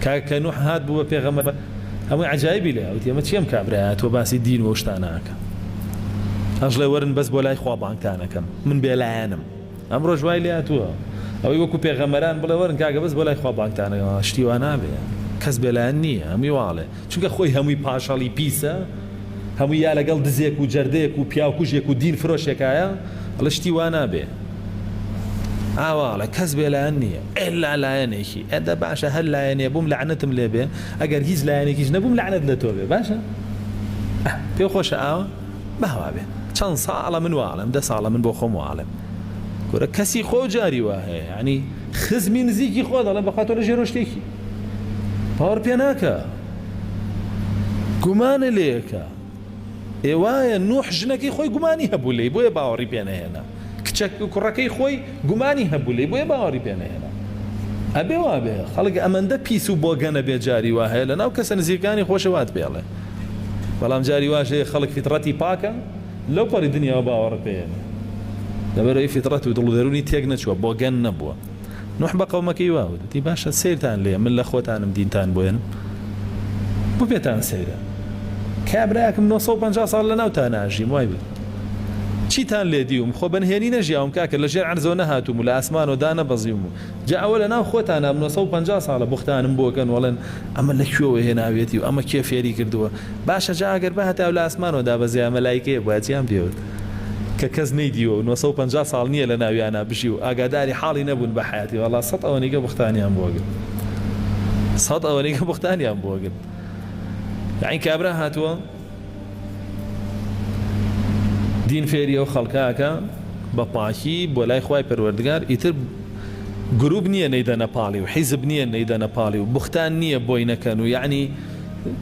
کاکە کە نوح هات بوو بە پێغەمبەر هەمووی عەجایبی لێ وتی ئەمە چی ئەم کابرایە تۆ باسی دین و ئەو شتانە ئەکا ئەشڵێ وەرن بەس بۆ لای خوا بانگتان ئەکەم من بێلایەنم ئەمڕۆش وای لێ هاتووە ئەوەی وەکو پێغەمبەران بڵێ وەرن کاکە بەس بۆ لای خوا بانگتان ئەکەم شتی وا نابێ کەس بێلایەن نییە هەمووی واڵێ چونکە خۆی هەمووی پاشەڵی پیسە هەمووی یا لەگەڵ دزێک و جەردەیەک و پیاوکوژێک و دین فرۆشێکایە ئەڵێ شتی وا نابێ ئاوا ئەڵێ کەس بێلایەن نییە ئێلا لایەنێکی ئەدە باشە هەر لایەنێ بووم لەعنەتم لێ بێ ئەگەر هیچ لایەنێکیش نەبووم لەعنەت لە تۆ بێ باشە پێ خۆشە ئاوا باوا بێ چەند ساڵە من واڵێم دە ساڵە من بۆ خۆم واڵێم کورە کەسی خۆ جاری وا هەیە ینی خزمی نزیکی خۆ دەڵێ بەخوا تۆ لە ژێرۆ شتێکی باوەڕ پێ ناکە گومانە لێکە ئێ وایە نوح ژنەکەی خۆی گومانی هەبوو لێی بۆیە باوەڕی پێ نەهێنا کچە کوڕەکەی خۆی گومانی هەبوو لێی بۆیە باوەڕی پێ نەهێنا ئەبێ وابێ خەڵک ئەمەندە پیس و بۆگەنە بێ جاری وا هەیە لەناو کەسە نزیکەکانی خۆشە وات پێڵێ بەڵام جاری واش هەیە خەڵک فیتڕەتی پاکە لەو پەڕی دنیاوە باوەڕ پێێنێ لەبەرئەوەی فیتڕەت و دڵ و دەروونی تێک نەچووە بۆگەن نەبووە نوح بە قەومەکەی وا وت، وتی، باشە سەیرتان لێیە من لە خۆتانم دینتان بۆ یەنم؟ بۆ پێتان سەیرە؟ کابرایەکم 950 ساڵ لە ناوتانا ئەژیم، وای وت. چیتان لێ دیوم؟ خۆ بە نهێنی نەژیاوم کاکە، لە ژێر عەرزەوە نەهاتووم و لە ئاسمانەوە دانەبەزیوم و جا ئەوە لە ناو خۆتانام 950 ساڵە بوختانم بۆ ئەکەن و ئەڵێن ئەمە لە کوێوە هێناویەتی و ئەمە کێ فێری کردووە؟ باشە جا ئەگەر بهاتایە و لە ئاسمانەوە دابەزیایە مەلایکەیە بوایە چیان پێ وت؟ کە کەس نەیدیوە و 950 ساڵ نییە لە ناویانا بژی و ئاگاداری حاڵی نەبوون بە حەیاتی وەڵا سەد ئەوەنیکە بوختانیان بۆ ئەگرت سەد ئەوەنیکە بوختانیان بۆ ئەگرت یەعنی کابرا هاتووە دین فێری ئەو خەڵکە ئەکا بە پاکی بۆ لای خوای پەروەردگار ئیتر گروپ نییە نەیدەنە پاڵی و حیزب نییە نەیدەنە پاڵی و بوختان نییە بۆی نەکەن و یەعنی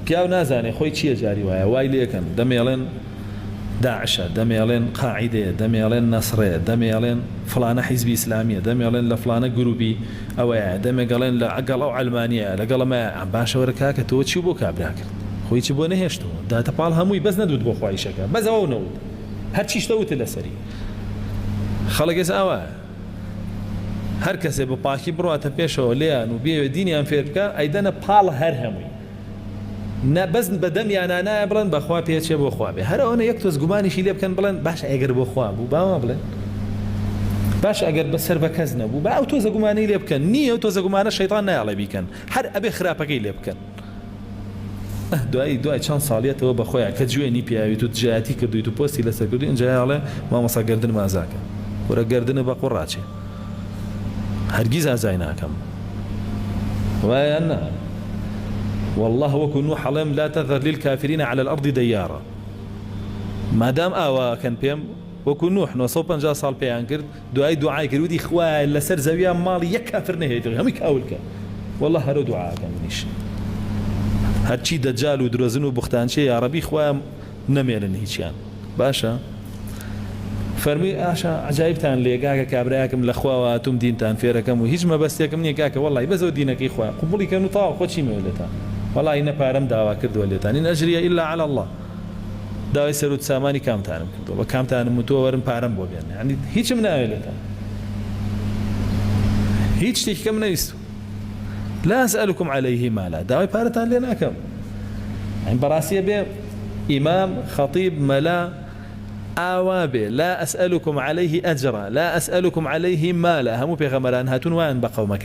پیاو نازانێ خۆی چییە جاری وایە وای لێکەن دەمێڵێن داعشە، دەمێڵێن قاعیدەیە، دەمێڵێن نەسڕەیە، دەمێڵێن فڵانە حیزبی ئیسلامییە، دەمێڵێن لە فڵانە گروپی ئەوەیە، دەمێگەڵێن لە گەڵ ئەو عەلمانییە، لەگەڵ ئەمەیە، باشە وەرە کاکە تۆ چیو بۆ کابرا کرد؟ خۆ هیچت بۆ نەهێشتەوە، داتە پاڵ هەمووی بەس نەدوت بۆ خوا ئیشەکە، بەس ئەوەو نەوت، هەرچی شتە وتت لەسەری. خەڵک ئێستا ئاوایە. هەر کەسێ بە پاکی بڕواتە پێشەوە لێیان و بیەوێ دینیان فێر بکا، ئەیدەنە پاڵ هەر هەمووی. نا بەس بە دەمیانا نایە بڵێن بەخوا پێچێ بۆ خوا بێ هەر ئەوەنە یەک تۆز گومانیشی لێ بکەن بڵێن باشە ئەگەر بۆ خوا بوو با وا بڵێن باشە ئەگەر بەسەر بە کەس نەبوو با ئەو تۆزە گومانەی لێ بکەن نییە ئەو تۆزە گومانە شەیتان نایەڵێ بیکەن هەر ئەبێ خراپەکەی لێ بکەن ئەه دوایی دوای چەند ساڵیەتەوە بە خۆیان کە جوێنی پیاویت و دژایەتی کردویت و پۆستی لەسەر کردوی ئینجا یاڵێ مامۆستا گەردنم ئازاکە کورە گەردنە بە قوڕاچێ هەرگیز ئازای ناکەم وایە یان نا واللە وەکو نوح ئەڵێم لا تذر للکافرین علی الارض دیارا مادام ئاوا ئەکەن پێم وەکو نوح 950 ساڵ پێیان کرد دوایی دوعای کرد وتی خوایە لەسەر زەویا ماڵی یەک کافر نەهێڵیتەوە هەمووی کاول کە واللە هەرو دوعا ئەکەم منیش هەرچی دەجال و درۆزن و بوختانچیە یاڕەبی خوایە نەمێنن هیچیان باشە فەرمووی ئاشا عەجایبتان لێ کاکە کابرایەکم لە خواوە هاتووم دینتان فێرەکەم و هیچ مەبەستێکم نییە کاکە وەڵی بەس ئەو دینەکەی خوایە قبوڵی کەن و تەواو خۆ چیمەوێ لێتان وەڵی نە پارەم داوا کردووە لێتان إن أجري إلا على الله داوای سەروت سامانی کامتانم کردووە بە کامتانم وتووە وەرن پارەم بۆ بێنن یعنی هیچم ناوێ لێتان هیچ شتێکی کەم نەویستووە لا أسألكم عليه مالا داوای پارەتان لێ ناکەم یعنی بەڕاستیە بێ ئیمام خەتیب مەلا ئاوا بێ لا أسألكم عليه أجرا لا أسألكم عليه مالا هەموو پێغەمبەران هاتوون وایان بە قەومەکەیان.